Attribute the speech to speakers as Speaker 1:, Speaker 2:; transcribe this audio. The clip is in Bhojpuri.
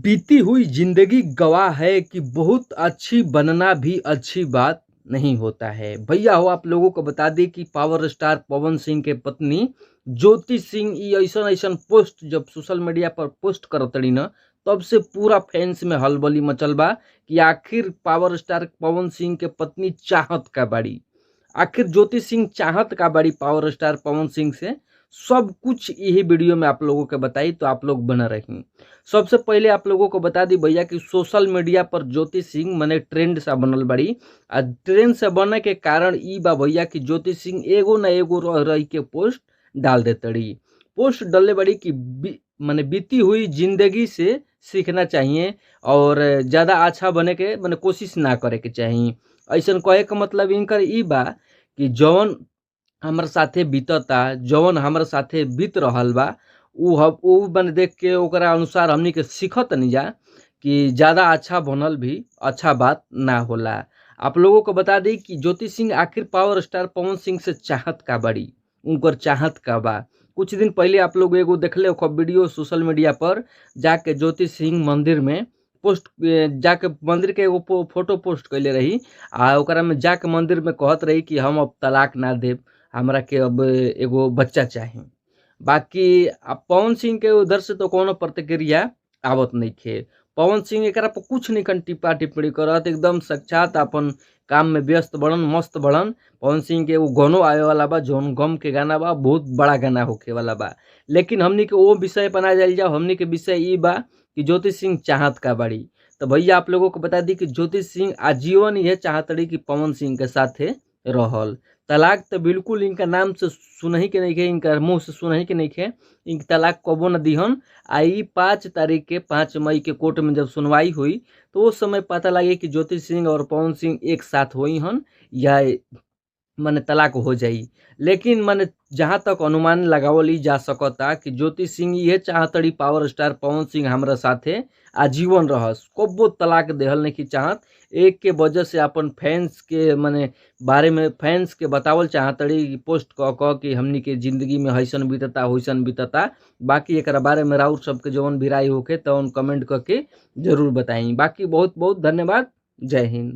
Speaker 1: बीती हुई जिंदगी गवाह है कि बहुत अच्छी बनना भी अच्छी बात नहीं होता है। भैया हो आप लोगों को बता दें कि पावर स्टार पवन सिंह के पत्नी ज्योति सिंह ई ऐसन ऐसन पोस्ट जब सोशल मीडिया पर पोस्ट करतड़ी न तब से पूरा फैंस में हलबली मचल बा कि आखिर पावर स्टार पवन सिंह के पत्नी चाहत का बाड़ी, आखिर ज्योति सिंह चाहत का बाड़ी पावर स्टार पवन सिंह से। सब कुछ यही वीडियो में आप लोगों के बताई, तो आप लोग बना रही। सबसे पहले आप लोगों को बता दी भैया कि सोशल मीडिया पर ज्योति सिंह मने ट्रेंड सा बनल बड़ी, आ ट्रेंड से बने के कारण ई बा भैया कि ज्योति सिंह एगो न एगो रह रही के पोस्ट डाल देतड़ी। पोस्ट डलले बड़ी कि मने बीती हुई जिंदगी से सीखना चाहिए और ज़्यादा अच्छा बने के मने कोशिश ना करे के चाहिए। ऐसा कहे के मतलब इनकर ई बा कि जौन हमरा साथे बीतता, जौन हमरा साथे बीत रहल बा उ बन देख के ओकरा अनुसार हमनी के सीखत नहीं जा कि ज़्यादा अच्छा बनल भी अच्छा बात ना होला। आप लोगों को बता दी कि ज्योति सिंह आखिर पावर स्टार पवन सिंह से चाहत का बड़ी, उनकर चाहत का बा। कुछ दिन पहले आप लोग एगो देखले वीडियो सोशल मीडिया पर जाके ज्योति सिंह मंदिर में पोस्ट जाके मंदिर के एगो फोटो पोस्ट कैले रही आ ओकरा में जाके मंदिर में कहत रही कि हम अब तलाक ना देब, हमरा के अब एगो बच्चा चाही। बाकी अब पवन सिंह के उधर से तो कोनो प्रतिक्रिया आवत नहीं खे। पवन सिंह एकरा पर कुछ नहीं कन टिप्पा टिप्पणी करत, एकदम साक्षात अपन काम में व्यस्त बड़न, मस्त बड़न। पवन सिंह के एगो गानो आवे वाला बा, जौन गम के गाना बा, बहुत बड़ा गाना होखे वाला बा। लेकिन हमनी के वो विषय पर ना जाइल जाओ, हमनी के विषय ई बा कि ज्योति सिंह चाहत का बाड़ी। तो भैया आप लोगों को बता दी कि ज्योति सिंह आजीवन यह चाहतड़ी कि पवन सिंह के साथे रहल। तलाक तो बिल्कुल इनका नाम से सुनही के नहीं खे, इनका मुँह से सुनही के नहीं खे, इनके तलाक कबो न दिहन। आ ई 5 तारीख के 5 मई के कोर्ट में जब सुनवाई हुई तो उस समय पता लगे कि ज्योति सिंह और पवन सिंह एक साथ हुई हन या मने तलाक हो जाई। लेकिन मने जहाँ तक अनुमान लगावल जा सकता कि ज्योति सिंह ये चाहतड़ी पावर स्टार पवन सिंह हमरा साथे आजीवन रहस, कबो तलाक देहल नहीं चाहत। एक के वजह से अपन फैंस के मने बारे में फैंस के बतावल चाहतड़ी पोस्ट क क कि हमनी के ज़िंदगी में हईसन बीतता होइसन बीतता। बाकी एकरा बारे में राउर सबके जौन भी राय होखे तौन कमेंट करके जरूर बताई। बाकी बहुत बहुत धन्यवाद, जय हिंद।